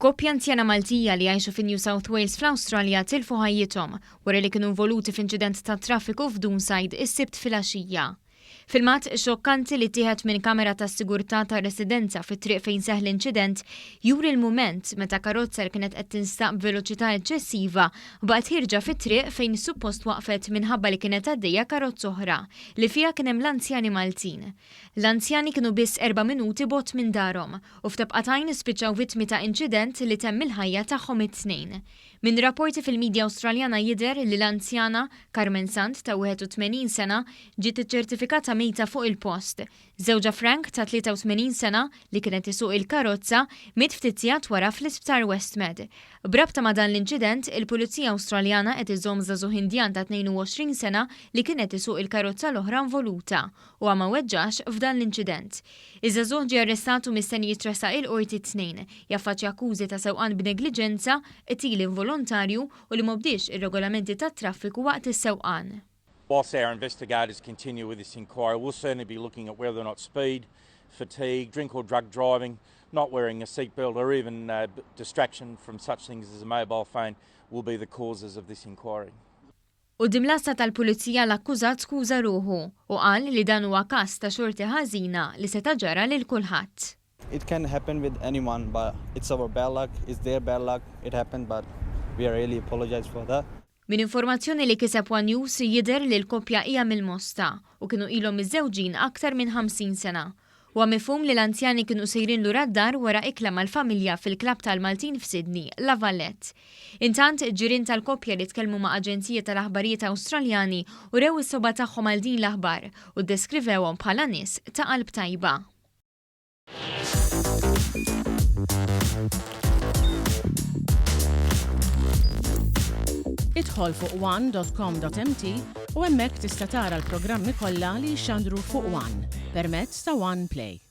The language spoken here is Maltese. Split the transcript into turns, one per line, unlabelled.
Koppja anzjana Maltija li jgħixu fi New South Wales fl-Awstralja tilfu ħajjithom wara li kienu involuti f'inċident tat-traffiku f'Doonside is-Sibt filgħaxija. Filmat xokkanti li ttieħed minn kamera tas-sigurtà ta' residenza fit-triq fejn seħħ l-inċident juri l-mument meta karozza li kienet qed tinstaq b'veloċità eċċessiva baqgħet ħierġa fit-triq fejn suppost waqfet minħabba li kienet għaddejja karozza oħra li fiha kien hemm l-anzjani Maltin. L-anzjani kienu biss erba' minuti bogħod minn darhom u f'tebqa t'għajn spiċċaw vittmi ta' inċident li temm il-ħajja tagħhom it-tnejn. Minn rapporti fil-midja Awstraljana jidher li l-anzjana, Carmen Sant ta' 81 sena, ġiet iċċertifikata mejta fuq il-post. Żewġha Frank ta' 83 sena, li kien qed isuq il-karozza, miet ftit sigħat wara fl-Isptar Westmed. B'rabta ma' dan l-inċident, il-Pulizija Awstraljana qed iżżomm żagħżugħ Indjan ta' 22 sena li kien qed isuq il-karozza l-oħra involuta. Huwa ma weġġax f'dan l-inċident. Iż-żagħżugħ ġie arrestat u mistenni jitressaq il-Qorti t-Tnejn. Jaffaċċja akkużi ta' sewqan b'negliġenza, qtil involontarju u li m'obdiex ir-regolamenti tat-traffiku waqt is-sewqan.
Whilst our investigators continue with this inquiry, we'll certainly be looking at whether or not speed, fatigue, drink or drug driving, not wearing a seatbelt or even distraction from such things as a mobile phone will be the causes of this inquiry.
Quddiem l-għassa tal-Pulizija l-akkużat skuża ruħu u qal li dan huwa każ ta' xorti ħażina li seta' ġara lil kulħadd.
It can happen with anyone but it's our bad luck, it's their bad luck, it happened but we are really apologize for that.
Minn informazzjoni li kiseb one News jidher li l-koppja hija mill-Mosta u kienu ilhom miżżewġin aktar minn 50 sena. Huwa mifhum li l-anzjani kienu sejrin lura d-dar wara ikla mal-familja fil-klabb tal-Maltin f'Sydney, La Valette. Intant, ġirien tal-koppja li tkellmu ma' aġenziji tal-aħbarijiet Awstraljani urew is-sogħba tagħhom għal din l-aħbar u ddeskrivewhom bħala nies ta' qalb tajba.
Idħol fuq one.com.mt u hemmhekk tista' tara l-programmi kollha li jixxandru fuq One permezz ta' One Play.